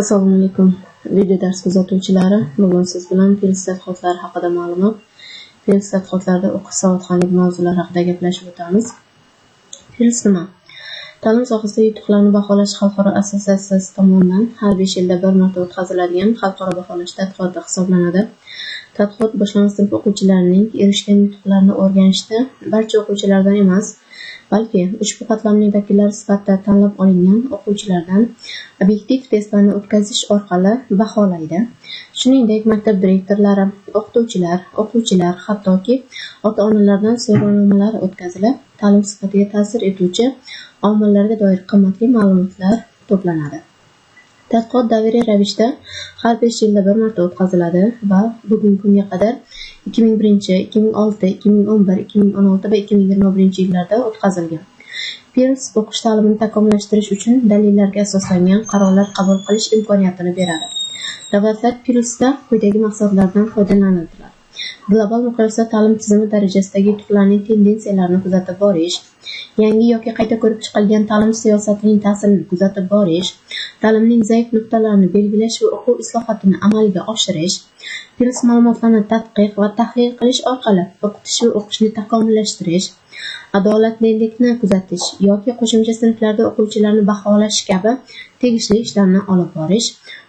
Assalomu alaykum video dars kuzatuvchilari. Bugun siz bilan PIRLS tadqiqotlari haqida ma'lumot, PIRLS tadqiqotlarida o'qish savodxonlik mavzulari haqida gaplashib o'tamiz. PIRLS nima? Ta'lim sohasida yutuqlarni baholash xalqaro assotsiatsiyasi tomonidan har 5 yilda bir marta o'tkaziladigan xalqaro baholash tadqiqoti hisoblanadi. Tadqiqot boshlang'ich sinf o'quvchilarining erishgan yutuqlarini o'rganishda barcha o'quvchilardan emas, balki ushbu qatlamning vakillari sifatida tanlab olingan o'quvchilardan obyektiv testlarni o'tkazish orqali baholaydi. Shuningdek, maktab direktorlari, o'qituvchilar, o'quvchilar, hattoki ota-onalardan so'rovnomalar o'tkazilib, ta'lim sifatiga ta'sir etuvchi omillarga doir qimmatli ma'lumotlar to'planadi. Tadqiqot davriy ravishda har 5 yilda bir marta o'tkaziladi va bugungi kunga qadar 2001, 2006, 2011, 2016 va 2021 yillarda o'tkazilgan. PIRLS o'qish ta'limini takomillashtirish uchun dalillarga asoslangan qarorlar qabul qilish imkoniyatini beradi. Davlatlar PIRLSda quyidagi maqsadlardan foydalanadilar: global miqyosda ta'lim tizimi darajasidagi yutuqlarning tendensiyalarini kuzatib borish, yangi yoki qayta ko'rib chiqilgan ta'lim siyosatining ta'sirini kuzatib borish, ta'limning zaif nuqtalarini belgilash va o'quv islohotini amalga oshirish, PIRLS ma'lumotlarini tadqiq va tahlil qilish orqali o'qitish va o'qishni takomillashtirish, adolatlilikni kuzatish yoki qo'shimcha sinflarda o'quvchilarni baholash kabi tegishli ishlarni olib borish,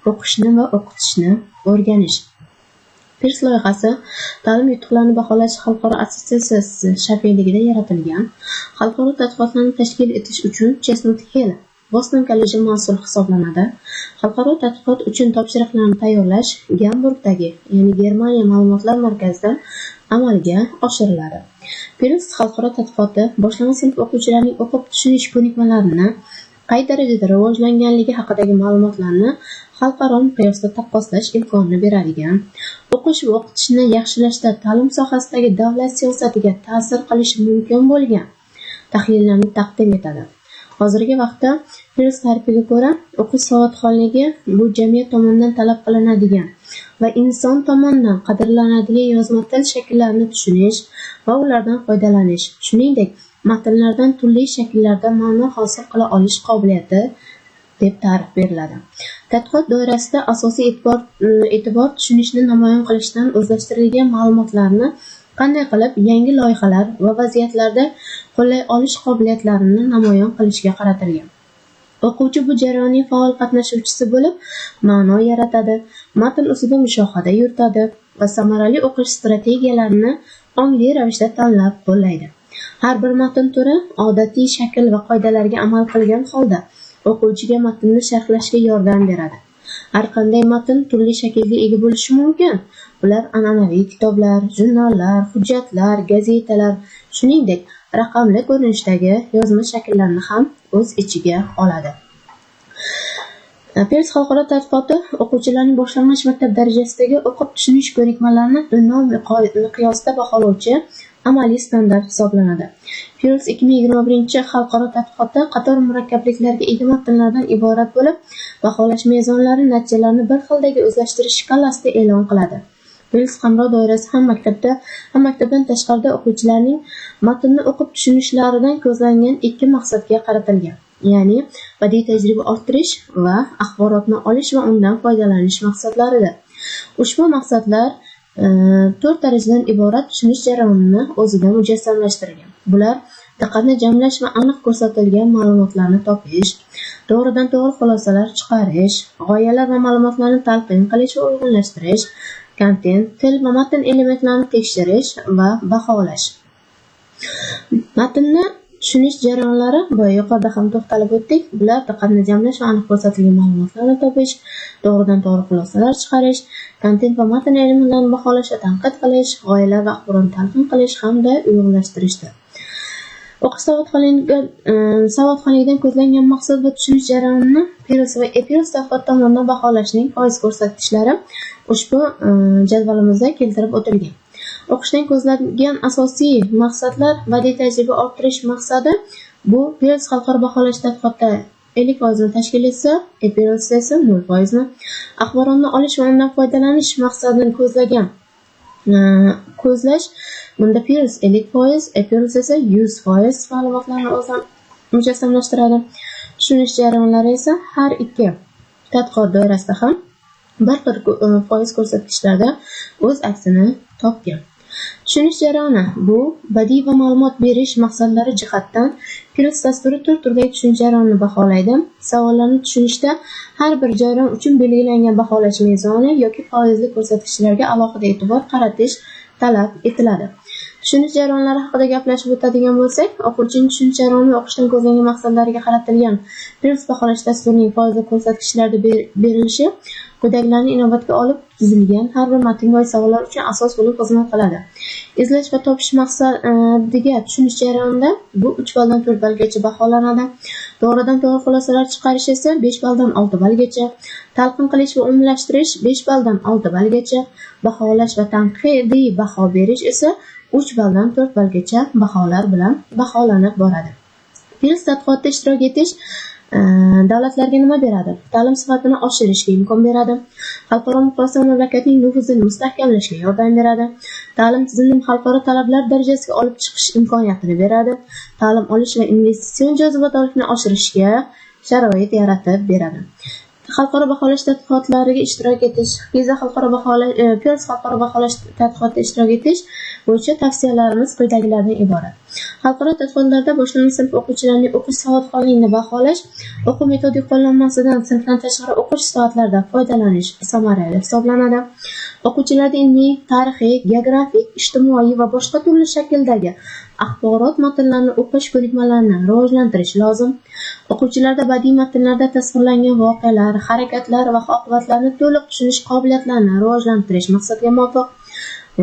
o'qishni va o'qitishni o'rganish. PIRLS loyihasi ta'lim yutuqlarini baholash xalqaro assotsiatsiyasi shafeligida yaratilgan. Xalqaro tadqiqotlarni tashkil etish uchun Chestnut Hill Boston kolleji mas'ul hisoblanadi. Xalqaro tadqiqot uchun topshiriqlarni tayyorlash Gamburgdagi, ya'ni Germaniya ma'lumotlar markazida amalga oshiriladi. PIRLS xalqaro tadqiqoti boshlang'ich sinf o'quvchilarining o'qib tushunish ko'nikmalarini qay darajada rivojlanganligi haqidagi ma'lumotlarni xalqaro miqyosda taqqoslash imkonini beradigan, o'qish va o'qitishni yaxshilashda ta'lim sohasidagi davlat siyosatiga ta'sir qilishi mumkin bo'lgan tahlillarni taqdim etadi. Hozirgi vaqtda PIRLS ta'rifiga ko'ra, o'qish savodxonligi bu jamiyat tomonidan talab qilinadigan va inson tomonidan qadrlanadigan yozma til shakllarini tushunish va ulardan foydalanish, shuningdek, matnlardan turli shakllarda ma'no hosil qila olish qobiliyati deb ta'rif beriladi. Tadqiqot doirasida asosiy e'tibor tushunishni namoyon qilishdan o'zlashtirilgan ma'lumotlarni qanday qilib yangi loyihalar va vaziyatlarda qo'llay olish qobiliyatlarini namoyon qilishga qaratilgan. O'quvchi bu jarayonning faol qatnashuvchisi bo'lib, ma'no yaratadi, matn ustida mushohada yuritadi va samarali o'qish strategiyalarini ongli ravishda tanlab qo'llaydi. Har bir matn turi odatiy shakl va qoidalarga amal qilgan holda o'quvchiga matnni sharhlashga yordam beradi. Har qanday matn turli shaklga ega bo'lishi mumkin. Ular an'anaviy kitoblar, jurnallar, hujjatlar, gazetalar, shuningdek, raqamli ko'rinishdagi yozma shakllarni ham o'z ichiga oladi. PIRLS xalqaro tadqiqoti o'quvchilarning boshlang'ich maktab darajasidagi o'qib tushunish ko'nikmalarini dunyo miqyosida baholovchi amaliy standart hisoblanadi. PIRLS 2021 xalqaro tadqiqotda qator murakkabliklarga ega matnlardan iborat bo'lib, baholash mezonlari natijalarini bir xildagi o'zlashtirish shkalasida e'lon qiladi. PIRLS qamrov doirasi ham maktabda, ham maktabdan tashqarida o'quvchilarning matnni o'qib tushunishlaridan ko'zlangan ikki maqsadga qaratilgan, ya'ni badiiy tajriba orttirish va axborotni olish va undan foydalanish maqsadlaridir. Ushbu maqsadlar 4 darajadan iborat tushunish jarayonini o'zida mujassamlashtirgan. Bular diqqatni jamlash va aniq ko'rsatilgan ma'lumotlarni topish, to'g'ridan to'g'ri xulosalar chiqarish, g'oyalar va ma'lumotlarni talqin qilish va uyg'unlashtirish, kontent, til va matn elementlarini tekshirish va baholash. Matnni tushunish jarayonlari boya yuqorida ham to'xtalib o'tdik. Bular diqqatni jamlash va aniq ko'rsatilgan ma'lumotlarni topish, to'g'ridan to'g'ri xulosalar chiqarish, kontent va matn elementlarini baholash va tanqid qilish, g'oyalar va axborotni talqin qilish hamda uyg'unlashtirishdir. O'qish savodxonligidan ko'zlangan maqsad va tushunish jarayonini PIRLS va ePIRLS tadqiqot tomonidan baholashning foiz ko'rsatkichlari ushbu jadvalimizda keltirib o'tilgan. O'qishdan ko'zlangan asosiy maqsadlar badiiy tajriba orttirish maqsadi bu PIRLS xalqaro baholash tadqiqotida 50% ni tashkil etsa, ePIRLS esa 0%ni. Axborotni olish va undan foydalanish maqsadini ko'zlash bunda PIRLS 50%, ePIRLS esa 100% ma'lumotlarni o'zida mujassamlashtiradi. Tushunish jarayonlari esa har ikki tadqiqot doirasida ham bir xil foiz ko'rsatkichlarda o'z aksini topgan. Tushunish jarayoni bu badiiy va ma'lumot berish maqsadlari jihatdan PIRLS dasturi to'rt turdagi tushunish jarayonini baholaydi. Savollarni tushunishda har bir jarayon uchun belgilangan baholash mezoni yoki foizli ko'rsatkichlarga alohida e'tibor qaratish talab etiladi. Tushunish jarayonlari haqida gaplashib o'tadigan bo'lsak, o'quvchining tushunish jarayoni va o'qishdan ko'zlangan maqsadlariga qaratilgan PIRLS baholash dasturining foizli ko'rsatkichlarda berilishi quyidagilarni inobatga olib tuzilgan har bir matnga oid savollar uchun asos bo'lib xizmat qiladi. Izlash va topish maqsadiga tushunish jarayonida bu 3 balldan 4 ballgacha baholanadi. To'g'ridan to'g'ri xulosalar chiqarish esa 5 balldan 6 ballgacha, talqin qilish va umumlashtirish 5 balldan 6 ballgacha, baholash va tanqidiy baho berish esa 3 balldan 4 ballgacha baholar bilan baholanib boradi. PIRLS tadqiqotida ishtirok etish davlatlarga nima beradi? Ta'lim sifatini oshirishga imkon beradi. Xalqaro miqyosda mamlakatning nufuzini mustahkamlashga yordam beradi. Ta'lim tizimini xalqaro talablar darajasiga olib chiqish imkoniyatini beradi. Ta'lim olish va investitsion jozibadorlikni oshirishga sharoit yaratib beradi. Xalqaro baholash tadqiqotlariga ishtirok etish, PISA xalqaro baholash, PIRLS xalqaro baholash tadqiqotida ishtirok etish bo'yicha tavsiyalarimiz quyidagilardan iborat. Xalqaro tadqiqotlarda boshlang'ich sinf o'quvchilarining o'qish savodxonligini baholash, o'quv metodik qo'llanmasidan sinfdan tashqari o'qish soatlarida foydalanish samarali hisoblanadi. O'quvchilarda ilmiy, tarixiy, geografik, ijtimoiy va boshqa turli shakldagi axborot matnlarini o'qish ko'nikmalarini rivojlantirish lozim. O'quvchilarda badiiy matnlarda tasvirlangan voqealar, harakatlar va oqibatlarni to'liq tushunish qobiliyatlarini rivojlantirish maqsadga muvofiq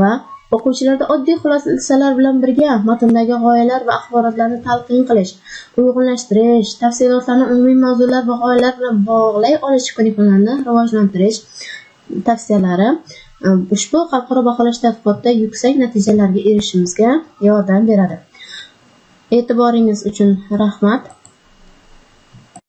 va o'quvchilarda oddiy xulosalar bilan birga matndagi g'oyalar va axborotlarni talqin qilish, uyg'unlashtirish, tafsilotlarni umumiy mavzular va g'oyalar bilan bog'lay olish ko'nikmalarini rivojlantirish tavsiyalari ushbu xalqaro baholash tadqiqotida yuksak natijalarga erishishimizga yordam beradi. E'tiboringiz uchun rahmat.